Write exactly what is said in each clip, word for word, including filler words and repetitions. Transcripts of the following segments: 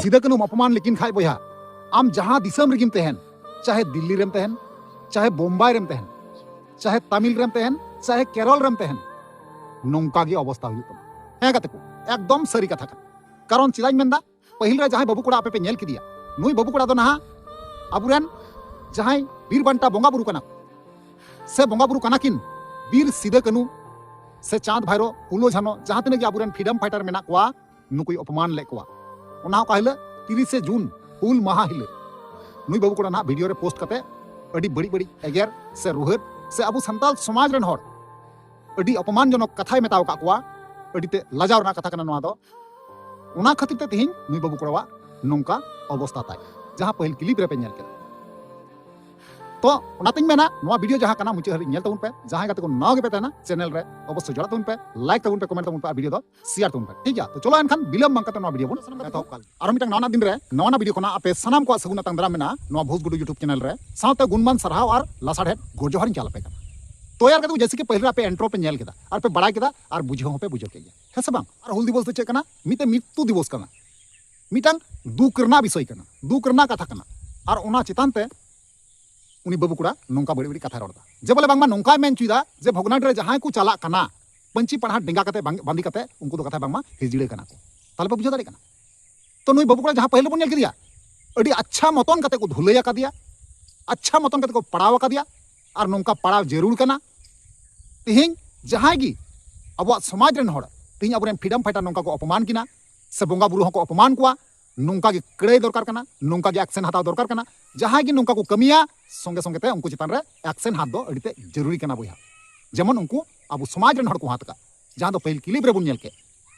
ᱥᱤᱫᱟᱹ ᱠᱟᱹᱱᱦᱩᱢ ᱚᱯᱚᱢᱟᱱ ᱞᱮᱠᱤᱱ ᱠᱷᱟᱡ ᱵᱚᱭᱦᱟ, ᱟᱢ ᱡᱟᱦᱟᱸ ᱫᱤᱥᱚᱢ ᱨᱮᱜᱮᱢ ᱛᱟᱦᱮᱱ, ᱪᱟᱦᱮ ᱫᱤᱞᱞᱤ ᱨᱮᱢ ᱛᱟᱦᱮᱱ, ᱪᱟᱦᱮ ᱵᱳᱢᱵᱟᱭ ᱨᱮᱢ ᱛᱟᱦᱮᱱ, ᱪᱟᱦᱮ ᱛᱟᱢᱤᱞ ᱨᱮᱢ ᱛᱟᱦᱮᱱ, ᱪᱟᱦᱮ ᱠᱮᱨᱚᱞ ᱨᱮᱢ ᱛᱟᱦᱮᱱ, ᱱᱚᱝᱠᱟ ᱜᱮ ᱚᱵᱚᱥᱛᱟ ᱦᱩᱭᱩᱜ ᱛᱟᱢᱟ᱾ ᱦᱮᱸ ᱜᱟᱛᱮ ᱠᱚ, ᱮᱠᱫᱚᱢ ᱥᱟᱹᱨᱤ ᱠᱟᱛᱷᱟ ᱠᱟᱱᱟ᱾ ᱠᱟᱨᱚᱱ ᱪᱮᱫᱟᱜ ᱤᱧ ᱢᱮᱱᱫᱟ, ᱯᱟᱹᱦᱤᱞ ᱨᱮ ᱡᱟᱦᱟᱸᱭ ᱵᱟᱹᱵᱩ ᱠᱚᱲᱟ ᱟᱯᱮ ᱯᱮ ᱧᱮᱞ ᱠᱮᱫᱮᱭᱟ, ᱱᱩᱭ ᱵᱟᱹᱵᱩ ᱠᱚᱲᱟ ᱫᱚ ᱱᱟᱦᱟᱜ ᱟᱵᱚᱨᱮᱱ ᱡᱟᱦᱟᱸᱭ ᱵᱤᱨ ᱵᱟᱱᱴᱟ ᱵᱚᱸᱜᱟ ᱵᱩᱨᱩ ᱠᱟᱱᱟ ᱠᱚ, ᱥᱮ ᱵᱚᱸᱜᱟ ᱵᱩᱨᱩ ᱠᱟᱱᱟ ᱠᱤᱱ, ᱵᱤᱨ ᱥᱤᱫᱟᱹ ᱠᱟᱹᱱᱩ ᱥᱮ ᱪᱟᱸᱫᱽ ᱵᱷᱟᱭᱨᱳ, ᱯᱷᱩᱞᱳ ᱡᱷᱟᱱᱳ, ᱡᱟᱦᱟᱸ ᱛᱤᱱᱟᱹᱜ ᱜᱮ ᱟᱵᱚᱨᱮᱱ freedom fighter ᱢᱮᱱᱟᱜ ᱠᱚᱣᱟ, ᱱᱩᱠᱩᱭ ᱚᱯᱚᱢᱟᱱ ᱞᱮᱫ ᱠᱚᱣᱟ᱾ ᱚᱱᱟ ᱦᱚᱸ ᱚᱠᱟ ᱦᱤᱞᱳᱜ? ᱛᱤᱨᱤᱥᱮ ᱡᱩᱱ, ᱦᱩᱞ ᱢᱟᱦᱟ ᱦᱤᱞᱳᱜ᱾ ᱱᱩᱭ ᱵᱟᱹᱵᱩ ᱠᱚᱲᱟ ᱱᱟᱦᱟᱜ ᱵᱷᱤᱰᱤᱭᱳ ᱨᱮ ᱯᱳᱥᱴ ᱠᱟᱛᱮ ᱟᱹᱰᱤ ᱵᱟᱹᱲᱤᱡ ᱵᱟᱹᱲᱤᱡ ᱮᱜᱮᱨ ᱥᱮ ᱨᱩᱦᱮᱫ ᱥᱮ ᱟᱵᱚ ᱥᱟᱱᱛᱟᱲ ᱥᱚᱢᱟᱡᱽ ᱨᱮᱱ ᱦᱚᱲ ᱟᱹᱰᱤ ᱚᱯᱚᱢᱟᱱᱡᱚᱱᱚᱠ ᱠᱟᱛᱷᱟᱭ ᱢᱮᱛᱟᱣ ᱟᱠᱟᱫ ᱠᱚᱣᱟ᱾ ᱟᱹᱰᱤ ᱛᱮ ᱞᱟᱡᱟᱣ ᱨᱮᱱᱟᱜ ᱠᱟᱛᱷᱟ ᱠᱟᱱᱟ ᱱᱚᱣᱟ ᱫᱚ᱾ ᱚᱱᱟ ᱠᱷᱟᱹᱛᱤᱨ ᱛᱮ ᱛᱮᱦᱮᱧ ᱱᱩᱭ ᱵᱟᱹᱵᱩ ᱠᱚᱲᱟᱣᱟᱜ ᱱᱚᱝᱠᱟ ᱚᱵᱚᱥᱛᱟ ᱛᱟᱭ, ᱡᱟᱦᱟᱸ ᱯᱟᱹᱦᱤᱞ ᱠᱞᱤᱯ ᱨᱮᱯᱮ ᱧᱮᱞ ᱠᱮᱫᱟ᱾ ᱛᱚ ᱚᱱᱟᱛᱤᱧ ᱢᱮᱱᱟ, ᱱᱚᱣᱟ ᱵᱷᱤᱰᱤᱭᱳ ᱡᱟᱦᱟᱸ ᱠᱟᱱᱟ, ᱢᱩᱪᱟᱹᱫ ᱦᱟᱹᱵᱤᱡ ᱧᱮᱞ ᱛᱟᱵᱚᱱ ᱯᱮ᱾ ᱡᱟᱦᱟᱸᱭ ᱜᱟᱛᱮ ᱠᱚ ᱱᱟᱣᱟ ᱜᱮᱯᱮ ᱛᱟᱦᱮᱱᱟ, ᱪᱮᱱᱮᱞ ᱨᱮ ᱚᱵᱚᱥᱥᱳᱭ ᱡᱚᱲᱟᱜ ᱛᱟᱵᱚᱱ ᱯᱮ, ᱞᱟᱭᱤᱠ ᱛᱟᱵᱚᱱ ᱯᱮ, ᱠᱚᱢᱮᱱᱴ ᱛᱟᱵᱚᱱ ᱯᱮ, ᱟᱨ ᱵᱷᱤᱰᱤᱭᱳ ᱫᱚ ᱥᱮᱭᱟᱨ ᱛᱟᱵᱚᱱ ᱯᱮ, ᱴᱷᱤᱠ ᱜᱮᱭᱟ? ᱛᱚ ᱪᱚᱞᱚ ᱮᱱᱠᱷᱟᱱ ᱵᱤᱞᱚᱢ ᱵᱟᱝ ᱠᱟᱛᱮ ᱱᱚᱣᱟ ᱵᱷᱤᱰᱤᱭᱳ ᱵᱚᱱ ᱮᱛᱚᱦᱚᱵ ᱠᱟᱜ ᱞᱮᱜᱮ᱾ ᱟᱨᱚ ᱢᱤᱫᱴᱟᱝ ᱱᱟᱣᱟ ᱫᱤᱱ ᱨᱮ ᱱᱟᱣᱟ ᱱᱟᱜ ᱵᱷᱤᱰᱤᱭᱳ ᱠᱷᱚᱱᱟᱜ ᱟᱯᱮ ᱥᱟᱱᱟᱢ ᱠᱚᱣᱟᱜ ᱥᱟᱹᱜᱩᱱ ᱟᱛᱟᱝ ᱫᱟᱨᱟᱢ ᱢᱮᱱᱟᱜᱼᱟ ᱱᱚᱣᱟ ᱵᱷᱳᱡᱽ ᱜᱩᱰᱩ YouTube ᱪᱮᱱᱮᱞ ᱨᱮ᱾ ᱥᱟᱶᱛᱮ ᱜᱩᱱᱢᱟᱱ ᱥᱟᱨᱦᱟᱣ ᱟᱨ ᱞᱟᱥᱟᱲᱦᱮᱫ ᱜᱚᱰ ᱡᱚᱦᱟᱨᱤᱧ ᱪᱟᱞ ᱟᱯᱮ ᱠᱟᱱᱟ᱾ ᱛᱚ ᱭᱟᱨ ᱜᱟᱛᱮ ᱠᱚ, ᱡᱮᱭᱥᱮ ᱠᱤ ᱯᱟᱹᱦᱤᱞ ᱨᱮ ᱟᱯᱮ ᱤᱱᱴᱨᱳ ᱯᱮ ᱧᱮᱞ ᱠᱮᱫᱟ ᱟᱨ ᱯᱮ ᱵᱟᱲᱟᱭ ᱠᱮᱫᱟ ᱟᱨ ᱵᱩᱡᱷᱟᱹᱣ ᱦᱚᱸᱯᱮ ᱵᱩᱡᱷᱟᱹᱣ ᱠᱮᱫ ᱜᱮᱭᱟ, ᱦᱮᱸ ᱥᱮ ᱵᱟᱝ? ᱟᱨ ᱦᱩᱞ ᱫᱤᱵᱚᱥ ᱫᱚ ᱪᱮᱫ ᱠᱟᱱᱟ? ᱢᱤᱫᱴᱟᱝ ᱢᱨᱤᱛᱛᱩ ᱫᱤᱵᱚᱥ ᱠᱟᱱᱟ, ᱢᱤᱫᱴᱟᱝ ᱫᱩᱠ ᱨᱮᱱᱟᱜ ᱵᱤᱥᱚᱭ ᱠᱟᱱᱟ, ᱫᱩᱠ ᱨᱮᱱᱟᱜ ᱠᱟᱛᱷᱟ ᱠᱟᱱᱟ᱾ ᱟᱨ ᱚᱱᱟ ᱪᱮᱛᱟᱱ ᱛᱮ ᱩᱱᱤ ᱵᱟᱹᱵᱩ ᱠᱚᱲᱟ ᱱᱚᱝᱠᱟ ᱵᱟᱹᱲᱤᱡ ᱵᱟᱹᱲᱤᱡ ᱠᱟᱛᱷᱟᱭ ᱨᱚᱲ ᱮᱫᱟ, ᱡᱮ ᱵᱚᱞᱮ ᱵᱟᱝᱢᱟ ᱱᱚᱝᱠᱟᱭ ᱢᱮᱱ ᱦᱚᱪᱚᱭᱮᱫᱟ ᱡᱮ ᱵᱷᱚᱜᱽᱱᱟᱰᱤ ᱨᱮ ᱡᱟᱦᱟᱸᱭ ᱠᱚ ᱪᱟᱞᱟᱜ ᱠᱟᱱᱟ ᱯᱟᱹᱧᱪᱤ ᱯᱟᱲᱦᱟᱴ ᱰᱮᱸᱜᱟ ᱠᱟᱛᱮ, ᱵᱟᱝ-, ᱵᱟᱸᱫᱮ ᱠᱟᱛᱮ, ᱩᱱᱠᱩ ᱫᱚ ᱠᱟᱛᱷᱟ ᱵᱟᱝᱢᱟ ᱦᱤᱡᱲᱟᱹ ᱠᱟᱱᱟ ᱠᱚ᱾ ᱛᱟᱦᱞᱮ ᱯᱮ ᱵᱩᱡᱷᱟᱹᱣ ᱫᱟᱲᱮᱭᱟᱜ ᱠᱟᱱᱟ? ᱛᱚ ᱱᱩᱭ ᱵᱟᱹᱵᱩ ᱠᱚᱲᱟ ᱡᱟᱦᱟᱸ ᱯᱟᱹᱦᱤᱞ ᱵᱚᱱ ᱧᱮᱞ ᱠᱮᱫᱮᱭᱟ, ᱟᱹᱰᱤ ᱟᱪᱪᱷᱟ ᱢᱚᱛᱚᱱ ᱠᱟᱛᱮ ᱠᱚ ᱫᱷᱩᱞᱟᱹᱭ ᱟᱠᱟᱫᱮᱭᱟ, ᱟᱪᱪᱷᱟ ᱢᱚᱛᱚᱱ ᱠᱟᱛᱮ ᱠᱚ ᱯᱟᱲᱟᱣ ᱟᱠᱟᱫᱮᱭᱟ, ᱟᱨ ᱱᱚᱝᱠᱟ ᱯᱟᱲᱟᱣ ᱡᱟᱹᱨᱩᱲ ᱠᱟᱱᱟ᱾ ᱛᱮᱦᱮᱧ ᱡᱟᱦᱟᱸᱭ ᱜᱮ ᱟᱵᱚᱣᱟᱜ ᱥᱚᱢᱟᱡᱽ ᱨᱮᱱ ᱦᱚᱲ, ᱛᱮᱦᱮᱧ ᱟᱵᱚᱨᱮᱱ freedom fighter ᱱᱚᱝᱠᱟ ᱠᱚ ᱚᱯᱚᱢᱟᱱ ᱠᱤᱱᱟ ᱥᱮ ᱵᱚᱸᱜᱟ ᱵᱩᱨᱩ ᱦᱚᱸᱠᱚ ᱚᱯᱚᱢᱟᱱ ᱠᱚᱣᱟ, ᱱᱚᱝᱠᱟ ᱜᱮ ᱠᱟᱹᱲᱟᱹᱭ ᱫᱚᱨᱠᱟᱨ ᱠᱟᱱᱟ, ᱱᱚᱝᱠᱟ ᱜᱮ ᱟᱠᱥᱮᱱ ᱦᱟᱛᱟᱣ ᱫᱚᱨᱠᱟᱨ ᱠᱟᱱᱟ᱾ ᱡᱟᱦᱟᱸᱭ ᱜᱮ ᱱᱚᱝᱠᱟ ᱠᱚ ᱠᱟᱹᱢᱤᱭᱟ, ᱥᱚᱸᱜᱮ ᱥᱚᱸᱜᱮ ᱛᱮ ᱩᱱᱠᱩ ᱪᱮᱛᱟᱱ ᱨᱮ ᱟᱠᱥᱮᱱ ᱦᱟᱛ ᱫᱚ ᱟᱹᱰᱤ ᱛᱮᱫ ᱡᱟᱹᱨᱩᱨᱤ ᱠᱟᱱᱟ ᱵᱚᱭᱦᱟ, ᱡᱮᱢᱚᱱ ᱩᱱᱠᱩ ᱟᱵᱚ ᱥᱚᱢᱟᱡᱽ ᱨᱮᱱ ᱦᱚᱲ ᱠᱚ ᱦᱟᱛ ᱠᱟᱜ, ᱡᱟᱦᱟᱸ ᱫᱚ ᱯᱟᱹᱦᱤᱞ ᱠᱞᱤᱯ ᱨᱮᱵᱚᱱ ᱧᱮᱞ ᱠᱮᱫ᱾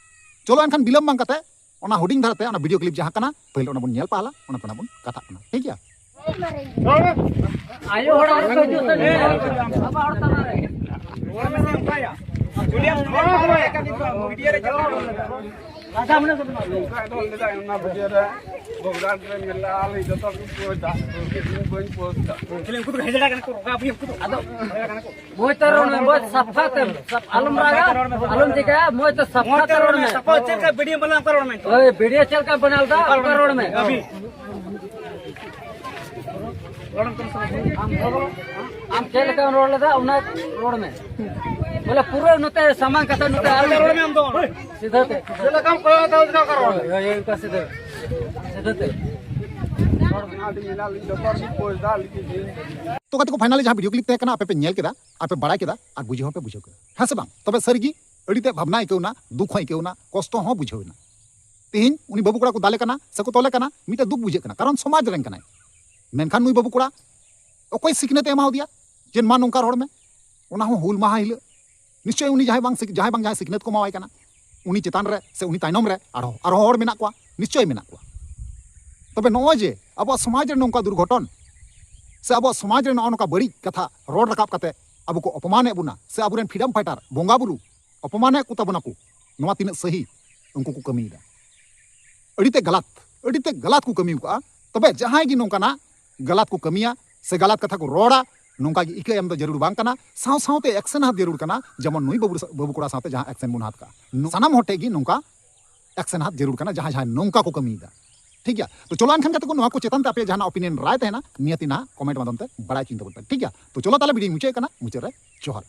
ᱪᱚᱞᱚ ᱮᱱᱠᱷᱟᱱ ᱵᱤᱞᱚᱢ ᱵᱟᱝ ᱠᱟᱛᱮ ᱚᱱᱟ ᱦᱩᱰᱤᱧ ᱫᱷᱟᱨᱟᱛᱮ ᱚᱱᱟ ᱵᱷᱤᱰᱤᱭᱳ ᱠᱞᱤᱯ ᱡᱟᱦᱟᱸ ᱠᱟᱱᱟ, ᱯᱟᱹᱦᱤᱞ ᱚᱱᱟ ᱵᱚᱱ ᱧᱮᱞ ᱯᱟᱦᱞᱟ, ᱚᱱᱟ ᱛᱟᱭᱱᱚᱢ ᱵᱚᱱ ᱠᱟᱛᱷᱟᱜ ᱠᱟᱱᱟ, ᱴᱷᱤᱠ ᱜᱮᱭᱟ? ᱟᱭᱳ ᱦᱚᱲ ᱟᱨ ᱦᱤᱡᱩᱜ ᱛᱮ ᱵᱟᱵᱟ ᱦᱚᱲ ᱛᱟᱞᱟᱨᱮ᱾ ᱱᱚᱝᱠᱟ ᱫᱚ ᱞᱟᱹᱭ ᱫᱟ ᱚᱱᱟ ᱵᱷᱤᱰᱤᱭᱳ ᱨᱮ ᱵᱚᱜᱽᱫᱟᱱ ᱨᱮ ᱢᱮᱞᱟ ᱟᱞᱮ ᱡᱚᱛᱚ ᱠᱚ ᱯᱳᱥᱴ ᱫᱟ, ᱤᱧ ᱵᱟᱹᱧ ᱯᱳᱥᱴ ᱫᱟ᱾ ᱠᱷᱟᱹᱞᱤ ᱩᱱᱠᱩ ᱫᱚ ᱦᱮᱡᱲᱟ ᱠᱟᱱᱟ ᱠᱚ, ᱨᱚᱜᱟ ᱵᱩᱡᱷᱟᱹᱣ ᱩᱱᱠᱩ ᱫᱚ᱾ ᱟᱫᱚ ᱢᱚᱡᱽ ᱛᱮ ᱨᱚᱲ ᱢᱮ, ᱢᱚᱡᱽ ᱥᱟᱯᱷᱟ ᱛᱮ, ᱥᱟᱯ-, ᱟᱞᱚᱢ ᱨᱟᱜᱟ, ᱟᱞᱚᱢ ᱪᱤᱠᱟᱹᱭᱟ, ᱢᱚᱡᱽ ᱛᱮ ᱥᱟᱯᱷᱟ ᱛᱮ ᱨᱚᱲ ᱢᱮ᱾ ᱥᱟᱯᱷᱟ ᱪᱮᱫ ᱞᱮᱠᱟ ᱵᱷᱤᱰᱤᱭᱳ ᱵᱟᱱᱟᱣ ᱚᱱᱠᱟ ᱨᱚᱲ ᱢᱮ᱾ ᱳᱭ ᱵᱷᱤᱰᱤᱭᱳ ᱪᱮᱫ ᱞᱮᱠᱟ ᱵᱟᱱᱟᱣ ᱫᱟ ᱚᱱᱠᱟ ᱨᱚᱲ ᱢᱮ᱾ ᱟᱹᱵᱤ᱾ ᱟᱢ ᱪᱮᱫ ᱞᱮᱠᱟᱢ ᱨᱚᱲ ᱞᱮᱫᱟ ᱚᱱᱟ ᱨᱚᱲ ᱢᱮ᱾ ᱵᱚᱞᱮ ᱯᱩᱨᱟᱹ ᱱᱚᱛᱮ ᱥᱟᱢᱟᱝ ᱠᱟᱛᱮ ᱱᱚᱛᱮ ᱟᱞᱚᱢ ᱨᱚᱲ ᱢᱮ ᱟᱢ ᱫᱚ᱾ ᱥᱤᱫᱷᱟᱹ ᱛᱮ, ᱪᱮᱫ ᱞᱮᱠᱟᱢ ᱠᱚᱭᱚᱜ ᱫᱟ ᱚᱱᱠᱟ ᱨᱚᱲ ᱢᱮ᱾ ᱦᱳᱭ, ᱦᱳᱭ, ᱚᱱᱠᱟ ᱥᱤᱫᱷᱟᱹ, ᱥᱤᱫᱷᱟᱹ ᱛᱮ᱾ ᱟᱹᱰᱤ ᱢᱮᱱᱟᱜ ᱞᱤᱧ ᱡᱚᱛᱚ ᱦᱚᱲ ᱜᱮ ᱯᱳᱥᱴ ᱫᱟ ᱞᱤᱠᱤ ᱫᱤᱱ᱾ ᱛᱚ ᱜᱟᱛᱮ ᱠᱚ, ᱯᱷᱟᱭᱱᱟᱞᱤ ᱡᱟᱦᱟᱸ ᱵᱷᱤᱰᱤᱭᱳ ᱠᱞᱤᱯ ᱛᱟᱦᱮᱸ ᱠᱟᱱᱟ, ᱟᱯᱮ ᱯᱮ ᱧᱮᱞ ᱠᱮᱫᱟ, ᱟᱯᱮ ᱵᱟᱲᱟᱭ ᱠᱮᱫᱟ ᱟᱨ ᱵᱩᱡᱷᱟᱹᱣ ᱦᱚᱸᱯᱮ ᱵᱩᱡᱷᱟᱹᱣ ᱠᱮᱫᱟ, ᱦᱮᱸ ᱥᱮ ᱵᱟᱝ? ᱛᱚᱵᱮ ᱥᱟᱹᱨᱤᱜᱮ ᱟᱹᱰᱤ ᱛᱮᱫ ᱵᱷᱟᱵᱽᱱᱟ ᱟᱹᱭᱠᱟᱹᱣ ᱮᱱᱟ, ᱫᱩᱠ ᱦᱚᱸ ᱟᱹᱭᱠᱟᱹᱣ ᱮᱱᱟ, ᱠᱚᱥᱴᱚ ᱦᱚᱸ ᱵᱩᱡᱷᱟᱹᱣ ᱮᱱᱟ᱾ ᱛᱮᱦᱮᱧ ᱩᱱᱤ ᱵᱟᱹᱵᱩ ᱠᱚᱲᱟ ᱠᱚ ᱫᱟᱞᱮ ᱠᱟᱱᱟ ᱥᱮᱠᱚ ᱛᱚᱞᱮ ᱠᱟᱱᱟ, ᱢᱤᱫᱴᱮᱱ ᱫᱩᱠ ᱵᱩᱡᱷᱟᱹᱜ ᱠᱟᱱᱟ, ᱠᱟᱨᱚᱱ ᱥᱚᱢᱟᱡᱽ ᱨᱮᱱ ᱠᱟᱱᱟᱭ᱾ ᱢᱮᱱᱠᱷᱟᱱ ᱱᱩᱭ ᱵᱟᱹᱵᱩ ᱠᱚᱲᱟ ᱚᱠᱚᱭ ᱥᱤᱠᱷᱱᱟᱹᱛ ᱮ ᱮᱢᱟᱣ ᱫᱮᱭᱟ ᱡᱮ ᱢᱟ ᱱᱚᱝᱠᱟ ᱨᱚᱲ ᱢᱮ? ᱚᱱᱟ ᱦᱚᱸ ᱦᱩᱞ ᱢᱟᱦᱟ ᱦᱤᱞᱳᱜ᱾ ᱱᱤᱥᱪᱚᱭ ᱩᱱᱤ ᱡᱟᱦᱟᱸᱭ ᱵᱟᱝ ᱥᱤᱠ-, ᱡᱟᱦᱟᱸᱭ ᱵᱟᱝ ᱡᱟᱦᱟᱸᱭ ᱥᱤᱠᱷᱱᱟᱹᱛ ᱠᱚ ᱮᱢᱟᱣᱟᱭ ᱠᱟᱱᱟ, ᱩᱱᱤ ᱪᱮᱛᱟᱱ ᱨᱮ ᱥᱮ ᱩᱱᱤ ᱛᱟᱭᱱᱚᱢ ᱨᱮ ᱟᱨᱦᱚᱸ, ᱟᱨᱦᱚᱸ ᱦᱚᱲ ᱢᱮᱱᱟᱜ ᱠᱚᱣᱟ, ᱱᱤᱥᱪᱚᱭ ᱢᱮᱱᱟᱜ ᱠᱚᱣᱟ᱾ ᱛᱚᱵᱮ ᱱᱚᱜᱼᱚᱭ ᱡᱮ ᱟᱵᱚᱣᱟᱜ ᱥᱚᱢᱟᱡᱽ ᱨᱮ ᱱᱚᱝᱠᱟ ᱫᱩᱨᱜᱷᱚᱴᱚᱱ ᱥᱮ ᱟᱵᱚᱣᱟᱜ ᱥᱚᱢᱟᱡᱽ ᱨᱮ ᱱᱚᱜᱼᱚ ᱱᱚᱝᱠᱟ ᱵᱟᱹᱲᱤᱡ ᱠᱟᱛᱷᱟ ᱨᱚᱲ ᱨᱟᱠᱟᱵ ᱠᱟᱛᱮ ᱟᱵᱚ ᱠᱚ ᱚᱯᱚᱢᱟᱱᱮᱫ ᱵᱚᱱᱟ ᱥᱮ ᱟᱵᱚᱨᱮᱱ ᱯᱷᱨᱤᱰᱚᱢ ᱯᱷᱟᱭᱴᱟᱨ ᱵᱚᱸᱜᱟ ᱵᱩᱨᱩ ᱚᱯᱚᱢᱟᱱᱮᱫ ᱠᱚ ᱛᱟᱵᱚᱱᱟ ᱠᱚ, ᱱᱚᱣᱟ ᱛᱤᱱᱟᱹᱜ ᱥᱟᱹᱦᱤ ᱩᱱᱠᱩ ᱠᱚ ᱠᱟᱹᱢᱤᱭᱮᱫᱟ? ᱟᱹᱰᱤ ᱛᱮ ᱜᱟᱞᱟᱛ, ᱟᱹᱰᱤ ᱛᱮ ᱜᱟᱞᱟᱛ ᱠᱚ ᱠᱟᱹᱢᱤ ᱟᱠᱟᱫᱼᱟ᱾ ᱛᱚᱵᱮ ᱡᱟᱦᱟᱸᱭ ᱜᱮ ᱱᱚᱝᱠᱟᱱᱟᱜ ᱜᱟᱞᱟᱛ ᱠᱚ ᱠᱟᱹᱢᱤᱭᱟ ᱥᱮ ᱜᱟᱞᱟᱛ ᱠᱟᱛᱷᱟ ᱠᱚ ᱨᱚᱲᱟ, ᱱᱚᱝᱠᱟ ᱜᱮ ᱤᱠᱟᱹ ᱮᱢ ᱫᱚ ᱡᱟᱹᱨᱩᱲ ᱵᱟᱝ ᱠᱟᱱᱟ, ᱥᱟᱶ ᱥᱟᱶᱛᱮ ᱮᱠᱥᱮᱱ ᱦᱟᱛ ᱡᱟᱹᱨᱩᱲ ᱠᱟᱱᱟ, ᱡᱮᱢᱚᱱ ᱱᱩᱭ ᱵᱟᱹᱵᱩ, ᱵᱟᱹᱵᱩ ᱠᱚᱲᱟ ᱥᱟᱶᱛᱮ ᱡᱟᱦᱟᱸ ᱮᱠᱥᱮᱱ ᱵᱚᱱ ᱦᱟᱛ ᱠᱟᱜᱼᱟ᱾ ᱱᱚ-, ᱥᱟᱱᱟᱢ ᱦᱚᱲ ᱴᱷᱮᱡ ᱜᱮ ᱱᱚᱝᱠᱟ ᱮᱠᱥᱮᱱ ᱦᱟᱛ ᱡᱟᱹᱨᱩᱲ ᱠᱟᱱᱟ, ᱡᱟᱦᱟᱸᱭ ᱡᱟᱦᱟᱸᱭ ᱱᱚᱝᱠᱟ ᱠᱚ ᱠᱟᱹᱢᱤᱭᱮᱫᱟ᱾ ᱴᱷᱤᱠ ᱜᱮᱭᱟ, ᱛᱚ ᱪᱚᱞᱚ ᱮᱱᱠᱷᱟᱱ ᱜᱟᱛᱮ ᱠᱚ, ᱱᱚᱣᱟ ᱠᱚ ᱪᱮᱛᱟᱱ ᱛᱮ ᱟᱯᱮᱭᱟᱜ ᱡᱟᱦᱟᱱᱟᱜ ᱚᱯᱤᱱᱤᱭᱚᱱ ᱨᱟᱭ ᱛᱟᱦᱮᱱᱟ, ᱱᱤᱭᱟᱹᱛᱤ ᱱᱟᱦᱟᱜ ᱠᱚᱢᱮᱱᱴ ᱢᱟᱫᱽᱫᱷᱚᱢ ᱛᱮ ᱵᱟᱲᱟᱭ ᱦᱚᱪᱚᱧ ᱛᱟᱵᱚᱱ ᱯᱮ᱾ ᱴᱷᱤᱠ ᱜᱮᱭᱟ, ᱛᱚ ᱪᱚᱞᱚ ᱛᱟᱦᱞᱮ ᱵᱷᱤᱰᱤᱭᱳ ᱢᱩᱪᱟᱹᱫ ᱠᱟᱱᱟ, ᱢᱩᱪᱟᱹᱫ ᱨᱮ ᱡᱚᱦᱟᱨ᱾